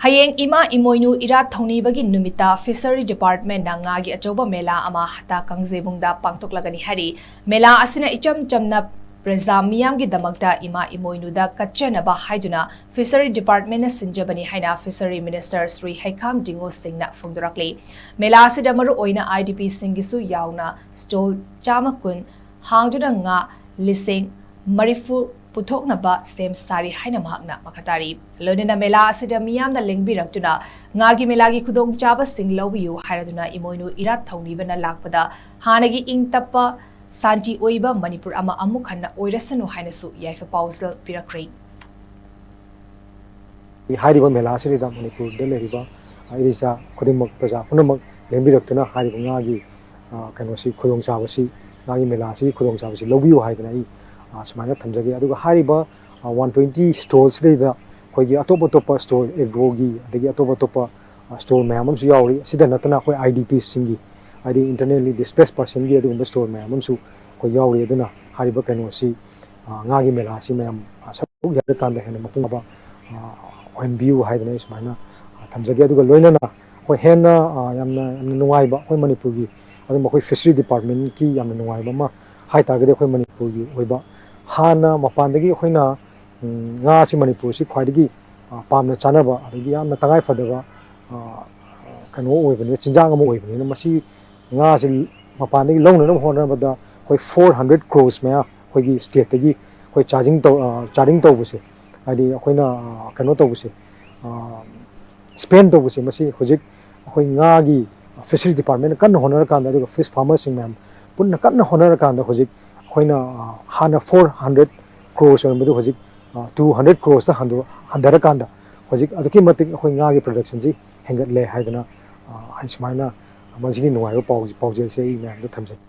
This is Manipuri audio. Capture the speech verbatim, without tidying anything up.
ꯍꯌꯦꯡ ꯏꯃꯥ ꯏꯃꯣꯏꯅꯨ ꯏꯔꯥꯠ ꯊꯧꯅꯤꯕꯒꯤ ꯅꯨꯃꯤꯠꯇ Fishery Departmentꯅ ꯉꯥꯒꯤ ꯑꯆꯧꯕ ꯃꯦꯂꯥ ꯑꯃ ꯍꯠꯇꯥ ꯀꯥꯡꯖꯩꯕꯨꯡꯗ ꯄꯥꯡꯊꯣꯛꯂꯒꯅꯤ ꯍꯥꯏꯔꯤ꯫ ꯃꯦꯂꯥ ꯑꯁꯤꯅ ꯏꯆꯝ ꯆꯝꯅ ꯄ꯭ꯔꯖꯥ ꯃꯤꯌꯥꯝꯒꯤꯗꯃꯛꯇ ꯏꯃꯥ ꯏꯃꯣꯏꯅꯨꯗ ꯀꯠꯆꯅꯕ ꯍꯥꯏꯗꯨꯅ Fishery Departmentꯅ ꯁꯤꯟꯖꯕꯅꯤ ꯍꯥꯏꯅ Fishery Minister ꯁ꯭ꯔꯤ ꯍꯩꯈꯥꯝ ꯖꯤꯉꯣ ꯁꯤꯡꯅ ꯐꯣꯡꯗꯣꯔꯛꯂꯤ꯫ ꯃꯦꯂꯥ ꯑꯁꯤꯗ ꯃꯔꯨꯑꯣꯏꯅ IDPꯁꯤꯡꯒꯤꯁꯨ ꯌꯥꯎꯅ stall ꯆꯥꯝꯃ ꯀꯨꯟ ꯍꯥꯡꯗꯨꯅ ꯉꯥ ꯂꯤꯁꯤꯡ ꯃꯔꯤꯐꯨ ꯄꯨꯊꯣꯛꯅꯕ ꯁꯦꯝ ꯁꯥꯔꯤ ꯍꯥꯏꯅ ꯃꯍꯥꯛꯅ ꯃꯈꯥ ꯇꯥꯔꯤ꯫ ꯂꯣꯏꯅꯅ ꯃꯦꯂꯥ ꯑꯁꯤꯗ ꯃꯤꯌꯥꯝꯅ ꯂꯦꯡꯕꯤꯔꯛꯇꯨꯅ ꯉꯥꯒꯤ ꯃꯦꯂꯥꯒꯤ ꯈꯨꯗꯣꯡꯆꯥꯕꯁꯤꯡ ꯂꯧꯕꯤꯌꯨ ꯍꯥꯏꯔꯗꯨꯅ ꯏꯃꯣꯏꯅꯨ ꯏꯔꯥꯠ ꯊꯧꯅꯤꯕꯅ ꯂꯥꯛꯄꯗ ꯍꯥꯟꯅꯒꯤ ꯏꯪ ꯇꯞꯄ ꯁꯥꯟꯇꯤ ꯑꯣꯏꯕ ꯃꯅꯤꯄꯨꯔ ꯑꯃ ꯑꯃꯨꯛ ꯍꯟꯅ ꯑꯣꯏꯔꯁꯅꯨ ꯍꯥꯏꯅꯁꯨ ꯌꯥꯏꯐ ꯄꯥꯎꯖꯦꯜ ꯄꯤꯔꯛꯈ꯭ꯔꯦ꯫ ꯍꯥꯏꯔꯤꯕ ꯃꯦꯂꯥ ꯑꯁꯤꯗ ꯃꯅꯤꯄꯨꯔꯗ ꯂꯩꯔꯤꯕ ꯏꯔꯤꯆꯥ ꯈꯨꯗꯤꯡꯃꯛ, ꯄ꯭ꯔꯖꯥ ꯄꯨꯝꯅꯃꯛ ꯂꯦꯡꯕꯤꯔꯛꯇꯨꯅ ꯍꯥꯏꯔꯤꯕ ꯉꯥꯒꯤ, ꯑ, ꯀꯩꯅꯣꯁꯤ, ꯈꯨꯗꯣꯡꯆꯥꯕꯁꯤ, ꯉꯥꯒꯤ ꯃꯦꯂꯥ ꯑꯁꯤꯒꯤ ꯈꯨꯗꯣꯡꯆꯥꯕꯁꯤ ꯂꯧꯕꯤꯌꯨ ꯍꯥꯏꯗꯅ ꯑꯩ, ꯑ, ꯁꯨꯃꯥꯏꯅ ꯊꯝꯖꯒꯦ꯫ ꯑꯗꯨꯒ ꯍꯥꯏꯔꯤꯕ, ꯑ, one twenty stallꯁꯤꯗꯩꯗ ꯑꯩꯈꯣꯏꯒꯤ ꯑꯇꯣꯞ ꯑꯇꯣꯞꯄ stall, ꯑꯦꯒ꯭ꯔꯣꯒꯤ, ꯑꯗꯒꯤ ꯑꯇꯣꯞ ꯑꯇꯣꯞꯄ, ꯑ, stall ꯃꯌꯥꯝ ꯑꯃꯁꯨ ꯌꯥꯎꯔꯤ꯫ ꯑꯁꯤꯗ ꯅꯠꯇꯅ ꯑꯩꯈꯣꯏ IDPꯁꯤꯡꯒꯤ, ꯍꯥꯏꯗꯤ internally displaced personꯒꯤ ꯑꯗꯨꯒꯨꯝꯕ stall ꯃꯌꯥꯝ ꯑꯃꯁꯨ ꯑꯩꯈꯣꯏ ꯌꯥꯎꯔꯤ꯫ ꯑꯗꯨꯅ ꯍꯥꯏꯔꯤꯕ ꯀꯩꯅꯣꯁꯤ, ꯑ, ꯉꯥꯒꯤ ꯃꯦꯂꯥꯁꯤ ꯃꯌꯥꯝ, ꯑ, ꯁꯔꯨꯛ ꯌꯥꯔꯀꯥꯟꯗ ꯍꯦꯟꯅ ꯃꯄꯨꯡ ꯐꯥꯕ, ꯑ, ꯑꯣꯏꯍꯟꯕꯤꯌꯨ ꯍꯥꯏꯗꯅ ꯑꯩ ꯁꯨꯃꯥꯏꯅ, ꯑ, ꯊꯝꯖꯒꯦ꯫ ꯑꯗꯨꯒ ꯂꯣꯏꯅꯅ ꯑꯩꯈꯣꯏ ꯍꯦꯟꯅ, ꯑ, ꯌꯥꯝꯅ, ꯌꯥꯝꯅ ꯅꯨꯡꯉꯥꯏꯕ, ꯑꯩꯈꯣꯏ ꯃꯅꯤꯄꯨꯔꯒꯤ, ꯑꯗꯨꯝ ꯑꯩꯈꯣꯏ Fishery Departmentꯀꯤ ꯌꯥꯝꯅ ꯅꯨꯡꯉꯥꯏꯕ ꯑꯃ ꯍꯥꯏ ꯇꯥꯔꯒꯗꯤ, ꯑꯩꯈꯣꯏ ꯃꯅꯤꯄꯨꯔꯒꯤ ꯑꯣꯏꯕ ꯍꯥꯟꯅ ꯃꯄꯥꯟꯗꯒꯤ ꯑꯩꯈꯣꯏꯅ, ꯎꯝ, ꯉꯥꯁꯤ ꯃꯅꯤꯄꯨꯔꯁꯤ ꯈ꯭ꯋꯥꯏꯗꯒꯤ, ꯑ, ꯄꯥꯝꯅ ꯆꯥꯅꯕ, ꯑꯗꯒꯤ ꯌꯥꯝꯅ ꯇꯉꯥꯏ ꯐꯗꯕ, ꯑ, ꯀꯩꯅꯣ ꯑꯣꯏꯕꯅꯤꯅ, ꯆꯤꯟꯖꯥꯛ ꯑꯃ ꯑꯣꯏꯕꯅꯤꯅ, ꯃꯁꯤ ꯉꯥꯁꯤ ꯃꯄꯥꯟꯗꯒꯤ ꯂꯧꯅꯅꯕ ꯍꯣꯠꯅꯕꯗ ꯑꯩꯈꯣꯏ four hundred crores ꯃꯌꯥ ꯑꯩꯈꯣꯏꯒꯤ stateꯇꯒꯤ ꯑꯩꯈꯣꯏ charging ꯇꯧ-, ꯑ, charging ꯇꯧꯕꯁꯦ, ꯍꯥꯏꯗꯤ ꯑꯩꯈꯣꯏꯅ, ꯑ, ꯀꯩꯅꯣ ꯇꯧꯕꯁꯦ, ꯑ, spend ꯇꯧꯕꯁꯦ, ꯃꯁꯤ ꯍꯧꯖꯤꯛ ꯑꯩꯈꯣꯏ ꯉꯥꯒꯤ Fishery Departmentꯅ ꯀꯟꯅ ꯍꯣꯠꯅꯔꯀꯥꯟꯗ, ꯑꯗꯨꯒ fish farmerꯁꯤꯡ ꯃꯌꯥꯝ ꯄꯨꯟꯅ ꯀꯟꯅ ꯍꯣꯠꯅꯔꯀꯥꯟꯗ, ꯍꯧꯖꯤꯛ ꯑꯩꯈꯣꯏꯅ, ꯑ, ꯍꯥꯟꯅ four hundred crores ꯑꯣꯏꯔꯝꯕꯗꯨ ꯍꯧꯖꯤꯛ, ꯑ, two hundred croresꯇ ꯍꯟꯗꯣ-, ꯍꯟꯊꯔꯀꯥꯟꯗ, ꯍꯧꯖꯤꯛ ꯑꯗꯨꯛꯀꯤ ꯃꯇꯤꯛ ꯑꯩꯈꯣꯏ ꯉꯥꯒꯤ productionꯁꯤ ꯍꯦꯟꯒꯠꯂꯦ ꯍꯥꯏꯗꯅ, ꯑ, ꯑꯩ ꯁꯨꯃꯥꯏꯅ ꯃꯁꯤꯒꯤ ꯅꯨꯡꯉꯥꯏꯕ ꯄꯥꯎ-, ꯄꯥꯎꯖꯦꯜꯁꯦ ꯑꯩ ꯃꯌꯥꯝꯗ ꯊꯝꯖꯒꯦ꯫